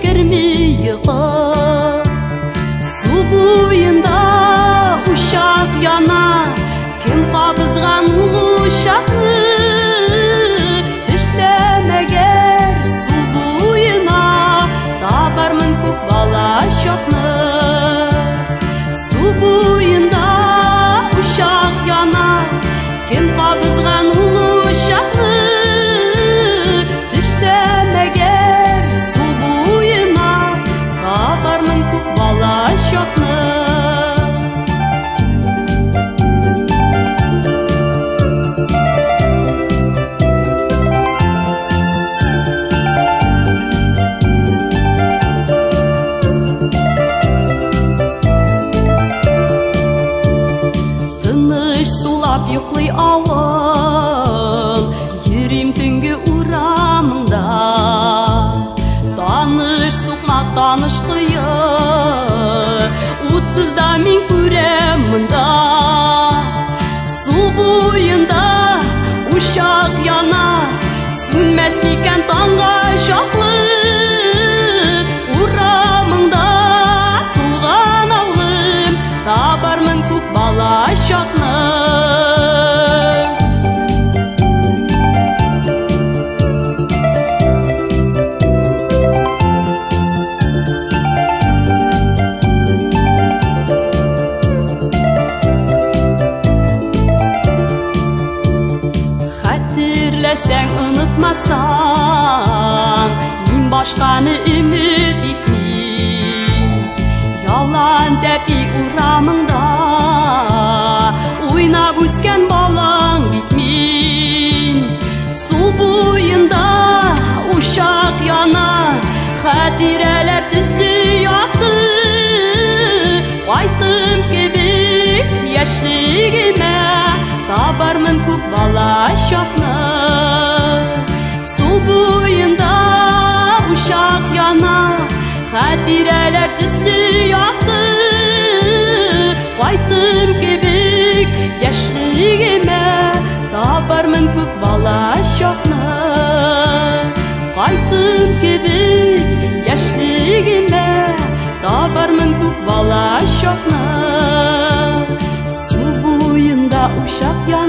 керми йокы. Су буенда учак яна, кем кабызган ул учакны? Төшсәм әгәр су буена, табармын күк бала чакны. Су буенда учак яна, кем кабызган ул учакны? Төшсәм әгәр су буена, табармын күк бала чакны. Тыныч сулап йоклый авыл, йөрим төнге урамында. Таныш сукмак, таныш кое, утсыз да мин күрәм монда. Су буенда учак яна, сүнмәс микән таңга чаклы? Урамыңда туган авылым, табармын күк бала чакны. Хәтерләсәң, онытмасаң, мин башканы өмет итмим. Ялан тәпи урамыңда уйнап үскән балаң бит мин. Су буенда учак яна, хатирәләр төсле якты. Кайттым кебек яшьлегемә, табармын күк бала чакны. Су буенда учак яна, хатирәләр төсле якты. Кайттым кебек яшьлегемә, табармын күк бала чакны. Кайттым кебек яшьлегемә, табармын күк бала чакны. Су буенда учак яна.